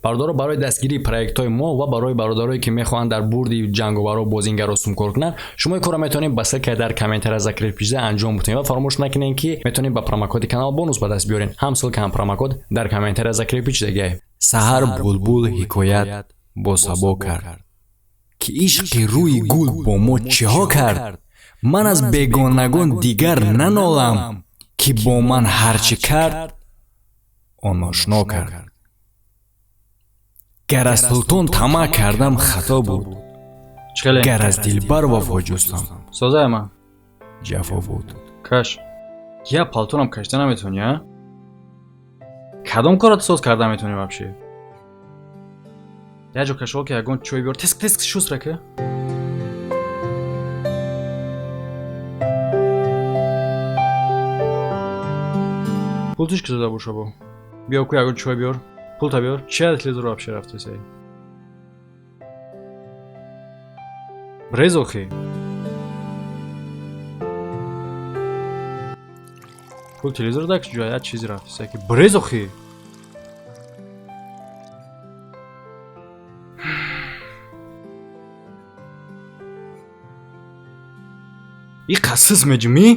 Бародаро, барои дастгирии проектҳои мо ва барои бародарое, ки мехоҳанд дар бурди ҷанговарро бозингарро сумкор кунанд, шумо ин корро метавонед ба ссылка дар комментария закреп шуда анҷом бутонед ва фаромӯш накунед, ки метавонед ба промокоди канал бонус ба даст биёред. Ҳам ссылка, ҳам промокод дар комментария закреп шудагиай. Саҳар булбул ҳикоят бо сабо кард, ки ишқи рӯи гул бо мо чиҳо кард. Ман аз бегонагон дигар нанолам, ки бо ман ҳар чӣ кард, он ошно кард. Гар аз султон тамаъ кардам, хато буд, гар аз дилбар вафо ҷустам, Созая ма ҷафо буд. Каш я палтонам кашида наметавонӣ, а? Кадом корро ту соз карда метавонӣ вообще? Як ҷо кашол, ки ягон чой биёр, теск теск шустра ка. Пул туш кизода боша, бо биё ку, ягон чой биёр, пулта биёр. Чия телевизор вообще рафтесай? Брез охи. Пул телевизор дак ҷоя як чизе рафтесай, ки брез охи. И қасис меҷумӣ?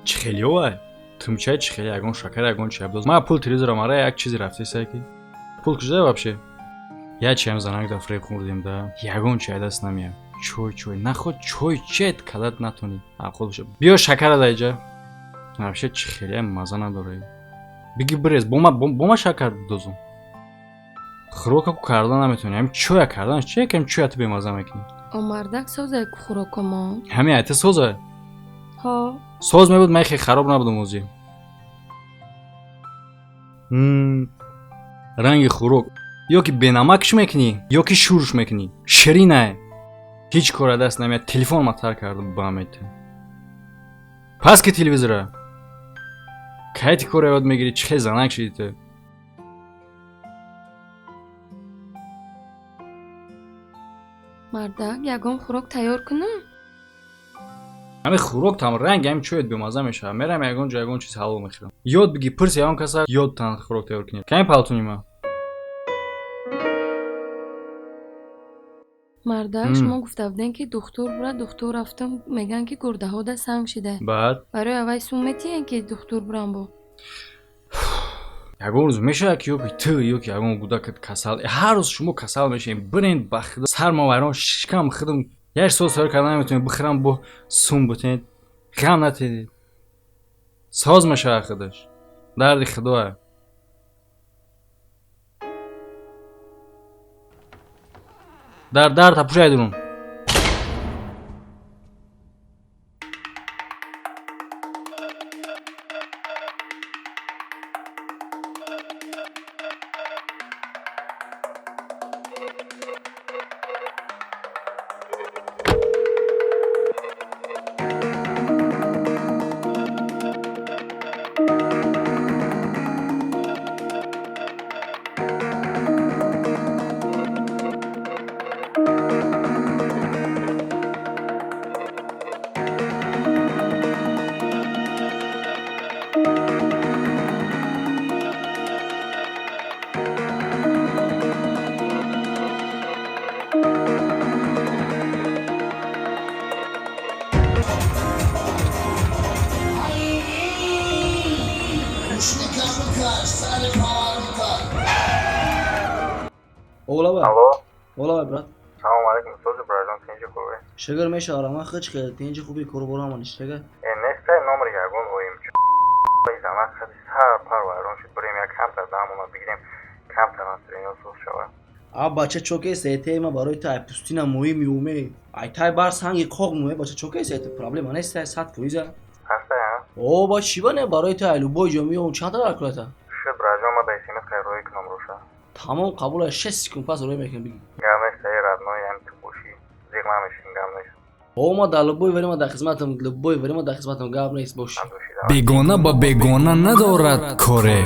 Чӣ хеле овай? Тумчай чӣ хеле, ягон шакар, ягон чи абдоз. Ма пул телевизора мара як чизе рафтесай, ки пул куҷоя вообще? Як чиам занак да фреб хӯрдем да, ягон чай даст намеяд. Чой, чой наход, чой чет кадат натонӣ. Ақол боша. Биё шакара да иҷа. Вообще чӣ хеле маза надора. Биги брез, бо ма шакар дозум. Хӯрока ку карда наметавонӣ. Ҳами чоя кардан чӣ, якам чоя ту бемаза мекунӣ. О мардак, созай ку хӯрокамо. Ҳами айта соза? Ҳо. Соз мебуд, ман хеле хароб набудам озӣ. Ранги хӯрок ё ки бенамакш мекунӣ, ё ки шурш мекунӣ. Ширинае. Ҳеҷ кора даст намеяд. Телефон матар карда ба мета. Пас ки телевизора. Кай ти кора ёд мегирӣ, чӣ хел занак шидӣ ту? Мардак, ягон хӯрок тайёр кунам? Ҳами хӯрок там ранг ҳами чоят бемаза мешавад. Мерам ягон ҷо, ягон чиз ҳалол мехӯрам. Ёд биги, пурс ягон каса, ёд тан хӯрок тайёр кунӣ. Ками палтуни ма? Мардак, шумо гуфта будем, ки духтур бура, духтур рафтам, мегӯянд, ки гурдаҳода санг шида. Баъд? Барои аввай сум метиҳем, ки духтур бурам бо. Ягон рӯз мешавад, ки ё ки ту, ё ки ягон кӯдакат касал. Ҳар рӯз шумо касал мешавед. Бирен ба худо, сарма вайрон, шикам худам як соз тайёр карда наметавонед, бихӯрам, бо сум бутенед. Ғам натедед. Соз мешавад худаш. Дарди худоа. Дар дар тапушай дурун. Олаба. Алло. Олаба, брат. Салом алейкум, сози браҷон, тинҷи хубе? Шукр мешавам, ман хич хел тинҷи хуби корборам ништага. Э, нестай номер ягон оим. Занак хади сар пар вайрон шуд, бирем як камтар дамона бигирем, камтар настроение соз шавад. А бача чоке сете ма барои та пустина муҳим юме. Ай тай бар санги қоқ муе бача чоке сете проблема нестай 100%. Ҳастай, а? О, ба чӣ ба не барои та любой ҷо миём, чанд та кулата? Шуд, браҷон, ма да смс кай роҳӣ кунам роша. Тамом, қабул аст, 6 секунд пас роҳӣ мекунам биги. Гап нестай, родной, ҳам ту бошӣ. Зиқ намешин, гап нест. О, ма дар любой время дар хизматам, любой время дар хизматам, гап нест бош. Бегона ба бегона надорад коре.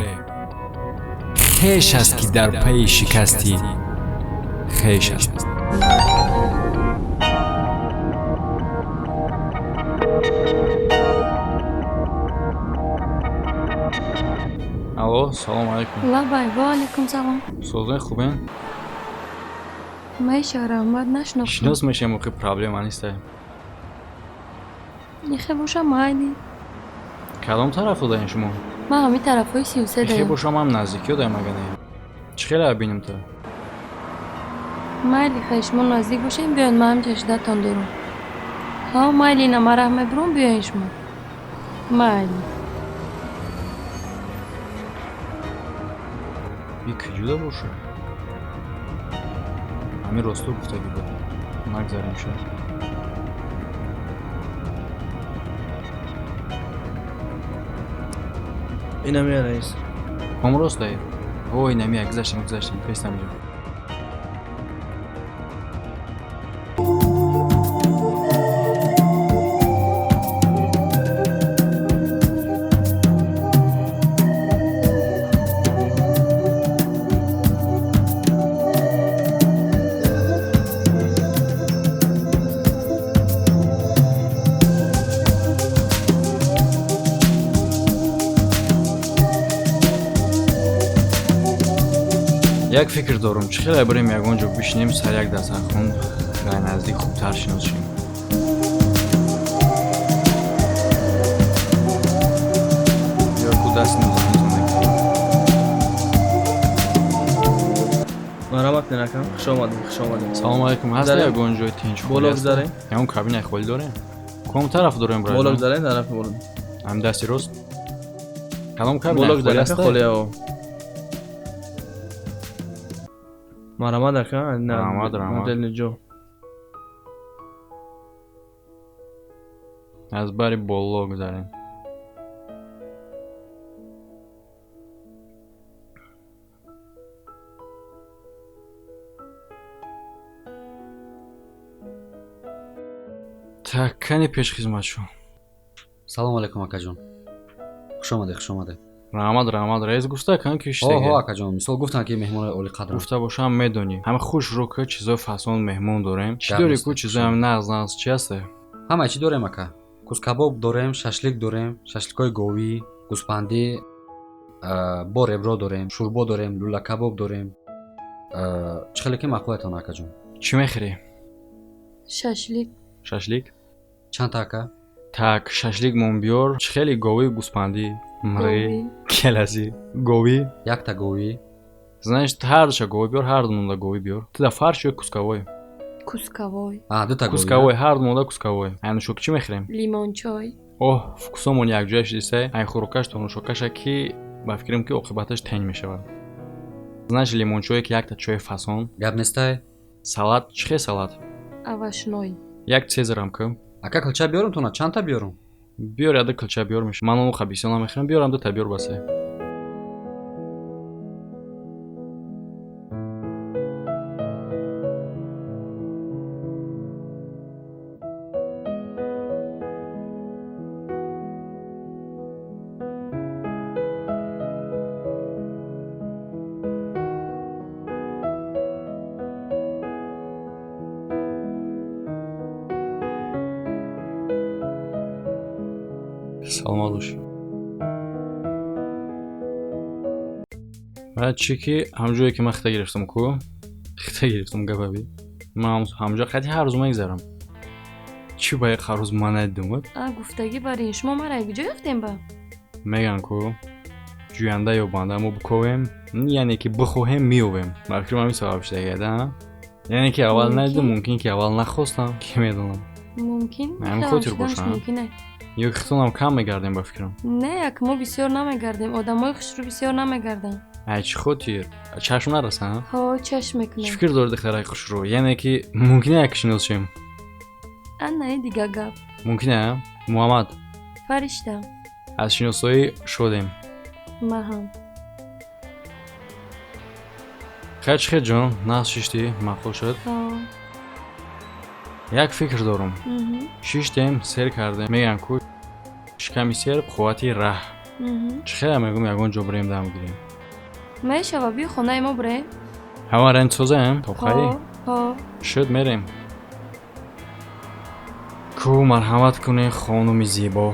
Хеш аст, ки дар пайи шикасти хеш аст. Алло, салом алейкум. Лабай, ва алейкум салом. Созои хубен? Меша, раҳмат, нашинохтам. Шинос мешем, охи проблема нестай. Ихе боша, майли. Кадом тараф додаен шумо? Ман ҳамин тарафҳои 33 Ихе даям. бошам, ҳам наздикиё даем, ага не. Чӣ хеле бинем та? Майли, хай, шумо наздик бошем, биёед, ман ҳамҷа шидатон дорам. Ҳо, майли, ина ман раҳ мебурам, биёен шумо. Майли. И куҷода боша? Ҳамин росту гуфтагӣ буд. Нагзарем шуд. Инамия, раис. Ком рост дай? Ой, намия, гузаштем, гузаштем, пестам ҷо. Як фикр дорум, чӣ хеле бирем ягон ҷо бишинем, сар як дастархон, рай наздик хубтар шинос шем. Ё ку даст нозанизон. Марҳамат кунед, акам, хуш омадем, хуш омадем. Салом алейкум, ҳаст Гузарем. ягон ҷои тинч холӣ Боло ҳаст? гузарем. Ягон кабинаи холӣ дорем? Ком тараф дорем, Боло браҷон? гузарем, тарафи боло. Ҳам дасти рост? Кадом кабинаи Боло холӣ гузарем, ака, ҳаст? холӣ аво. Марҳамат, ака, на. Раҳмат, раҳмат. Модельный ҷо. Аз бари боло гузарем. Так, кани пешхизмат шо. Салом алейкум, акаҷон, хуш омадед, хуш омадед. Раҳмат, раҳмат, раис гуфта кан ки Ҳо, шиштаги. Акаҷон, мисол гуфтанд, ки меҳмонои олиқадранд. Гуфта бошам, медонӣ, ҳама хуш рӯ ки чизои фасон меҳмон дорем. Чӣ Гап дорӣ нест, ку, чизои ҳам нағз нағз чи ҳасте? Ҳамаи чӣ дорем, ака: кускабоб дорем, шашлик дорем, шашликҳои говӣ, гӯспандӣ, бо ребро дорем, шӯрбо дорем, лӯлакабоб дорем. Чӣ хеле ки маъқулатон, акаҷон. Чӣ мехӯрӣ? Шашлик. Шашлик? Чанд та, ака? Так, шашлик мон биёр. Чӣ хеле, говӣ, гӯспандӣ, мирғӣ? Говӣ. Келасӣ говӣ. Якта говӣ. Значит, ҳардуша говӣ биёр, ҳарду монда говӣ биёр. Ту да фарш ё кусковой? Кусковой. А, дута говӣ. Кусковой, ҳарду монда кусковой. Ай нӯшоки чӣ мехӯрем? Лимончой. Оҳ, вкусомон якҷоя шидисай. Ай хӯрокаш то нӯшокаша, ки ба фикрам, ки оқибаташ тен мешавад. Значит, лимончое, ки якта чои фасон. Гап нестай. Салат чӣ хел салат? Овощной. Як цезарам ки. Ака, кулча биёрум тона? Чандта биёрум? Биёр, яда кулча биёр меша. Ман ону хабисё намехӯрам, биёрам, дута биёр, басе. Саломат бошӣ. Баъд чӣ, ки ҳамҷое ки ман хита гирифтам ку, хита гирифтам, гапаби ман ҳамҷо қати ҳар рӯз мегзарам. Чӣ ба як ҳар рӯз ман надидам? А, гуфтагӣ бар ин, шумо мара куҷо ёфтем ба? Меган ку, ҷӯянда ё банда, мо бикобем, яъне ки бихоҳем, меёбем. Ба фикрам, ҳамин сабаб шудагида, яъне ки аввал Мумкин. надидам, мумкин ки аввал нахостам, ки медонам. Мумкин. Ҳамин хелам хотир шуданаш боша, а? мумкин е. Ё ки хитонам кам мегардем, ба фикрам. Не, як мо бисёр намегардем, одамои хушрӯ бисёр намегарданд. Ай чӣ хотир чашм нараса, а? Ҳо, чашм Чӣ мекунам. фикр дорӣ, духтараи хушрӯ? Яъне ки мумкин як шинос шем? Ана, и дига гап. Мумкин а? Муҳаммад. Фаришта. Аз шиносоӣ шодем. Ман ҳам. Хай, чӣ хел, ҷон, нағз шиштӣ, маъқул шуд? Ҳо. Як фикр дорум. Шиштем, сер кардем, мегӯям ку, шиками сер қуввати раҳ. Чӣ хела, мегӯм, ягон ҷо бирем, дам гирем. Мешава, биё, хонаи мо бирем. Ҳама рен созаем тохаи. Ҳо, ҳо. Шуд, мерем ку. Марҳамат кунед, хонуми зебо.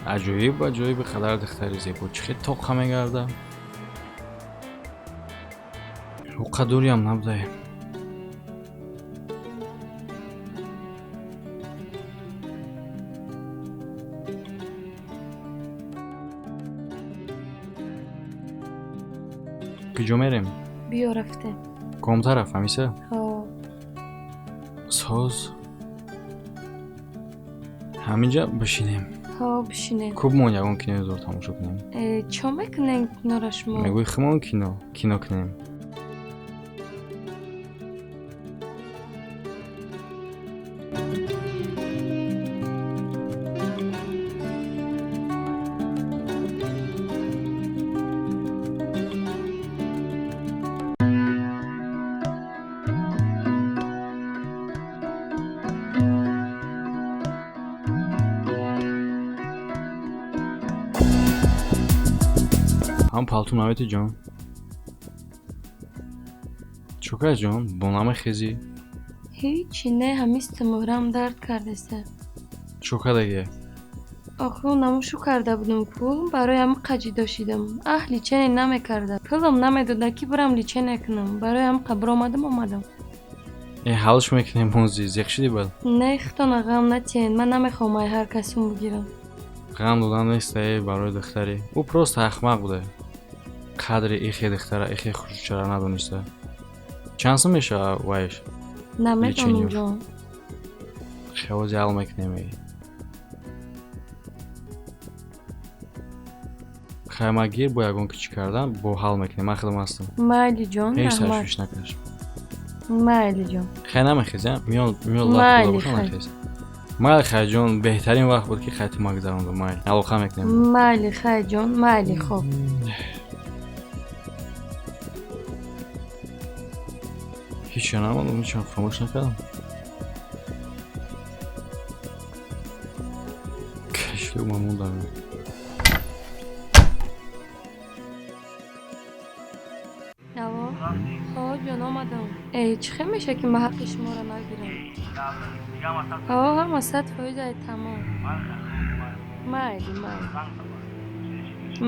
Аҷоиб, аҷоиб, қадар духтари зебо чӣ хел тоқа мегарда. Уқадуриам набудай. Куҷо мерем? Биё, рафтем. Ком тараф, ҳамиса? Ҳо. Соз, ҳаминҷа бишинем? Ҳо, бишинем. Куб мон ягон кинои зор тамошо кунем. Э, чо мекунем кинора шумо? Мегӯи химон кино кунем. Ҳам палту намети, ҷон? Чӯка, ҷон, бо намехезӣ? Ҳечи не, ҳамисти мӯҳрам дард кардеса. Чӯ кадаге? Оху намушу карда будум ку, барои ҳам қаҷидо шидам. Аҳ, лечение намекарда, пулам намедода, ки бирам лечение кунам. Барои ҳам қа биромадам, омадам. Э, ҳалш мекунем, ҳози зиқ шидӣ бад. Не, худтона ғам натиҳен, ман намехоҳам ай ҳар касум бигирам. Ғам додан нест, э, барои духтари ӯ просто ахмақ буда, қадри ихе духтара, ихе хушчара надониста. Чанд сум мешава вайш? Намедонам. Лечение. Ҷон. Хавози ҳал мекунем, э. Хаймагир бо ягон ки чӣ кардан, бо ҳал мекунем, ман худам ҳастам. Майли, ҷон. Ҳеҷ Раҳмат. ташвиш накаш. Майли, ҷон. Хай, намехеза, миён миён лаб Майли, боша. хай. Нахез, майли, хай, ҷон, беҳтарин вақт буд, ки хайти ма гузарондам. Майли, алоқа мекунем. Майли, хай, ҷон, майли, хоб. Ҳечо намондам, ҳечо фаромӯш накардам. Кашли ма мондам. Алло, ҳо, ҷон, омадам. Э, чӣ хел меша, ки ман ҳаққи шуморо нагирам? Ҳо, ҳама 100% ай тамом. Майли, майли,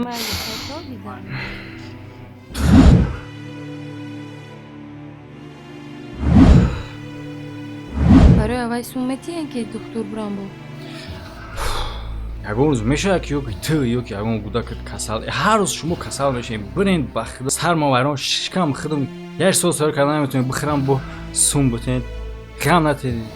майли, хай, то дидам. Барои аввай сум метиҳен, ки духтур бурам бо? Ягон рӯз мешавад, ки ё ки ту, ё ки ягон кӯдакат касал? Ҳар рӯз шумо касал мешавед. Бирен, ба худо, сарма вайрон, шикам худам як сол сар карда наметавонем бихӯрам, бо сум бутенед. Ғам натедед.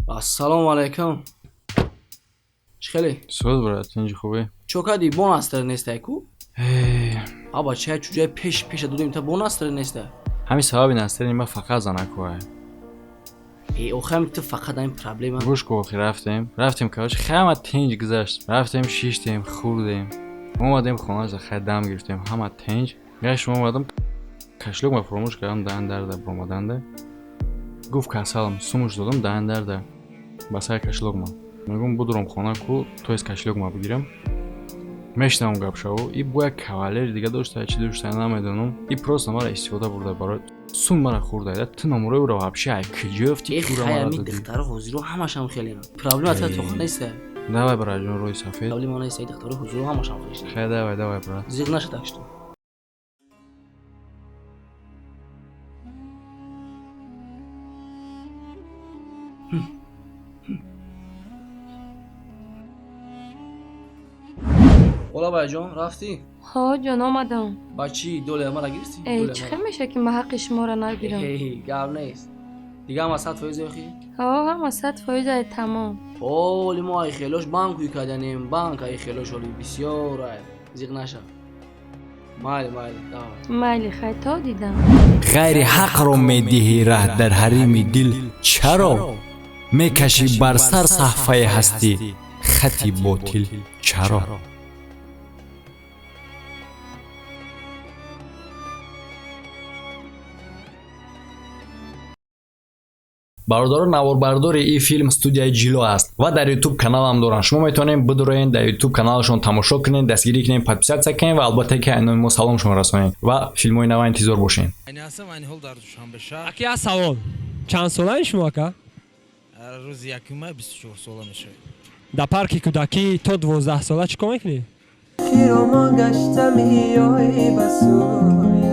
Ассалому алайкум, чӣ хеле? Соз, брат, тинҷи, хубе? Чо кардӣ, бо настра нестай ку? Эй, А бача, чуҷаи пеш пеша додем, та бо настра нестай. Ҳамин сабаби настарини ман фақат занакҳое. Э, охам ту фақат ҳамин проблема. Гӯш ку, охир рафтем, короче, ҳама тинҷ гузашт. Рафтем, шиштем, хӯрдем, омадем хона, хай, дам гирифтем, ҳама тинҷ гашт. Омадам, кошелёк ма фуромӯш кардам даҳан дарда биромаданда. Гуфт, касалам, сумуш додам даҳан дарда ба сари кошелёк ма. Мегӯм, будурам хона ку, то есть кошелёк ма бигирам. Мешинавам гапшаву, и бо як кавалери дига дошта, чӣ дошта, намедонам, и просто мара истифода бурда, барои сум мара хӯрда. Ту номурои ӯро вообще ай куҷо ёфтӣ? Э, Тура хай, мара ҳамин додӣ. духтаро ҳозиро ҳамашам хелена. Проблема та Э. тоха нестай. Давай, браҷон, рӯи сафед. Проблема нестай, духтаро ҳозиро ҳамашам хелена. Хай, давай, давай, брат. Зиқ наша, так что. Ола, баҷон, рафтӣ? Ҳо, ҷон, омадам. Ба чӣ доля мара гирифтӣ? Э, чӣ хел меша, ки ман ҳаққи шуморо нагирам? Гап нест, дига ҳама 100% охи? Ҳо, ҳама 100% ай тамом. Оли мо ай хелош банк кӯй карданем, банк ай хелош оли бисёр ай. Зиқ наша, майли, майли, давай. Майли, хай, то дидам. Ғайри ҳақро медиҳӣ раҳ дар ҳарими дил чаро? Мекашӣ бар сар саҳфаи ҳастӣ хати ботил чаро? Бародарон, наворбардори ин филм студияи Ҷило аст ва дар Ютуб каналам доранд. Шумо метавонед бидуроен, дар Ютуб каналашон тамошо кунед, дастгирӣ кунед, подписаться кунед ва албатта ки айнои мо саломшон расонед ва филмҳои нава интизор бошед. Аки, як савол: чанд солаи шумо, ака? Рӯзи 1 май 24 сола мешавад. Дар парки кӯдакӣ то 12 сола чӣ кор мекунӣ? Хиромо гашта меоӣ ба сӯи.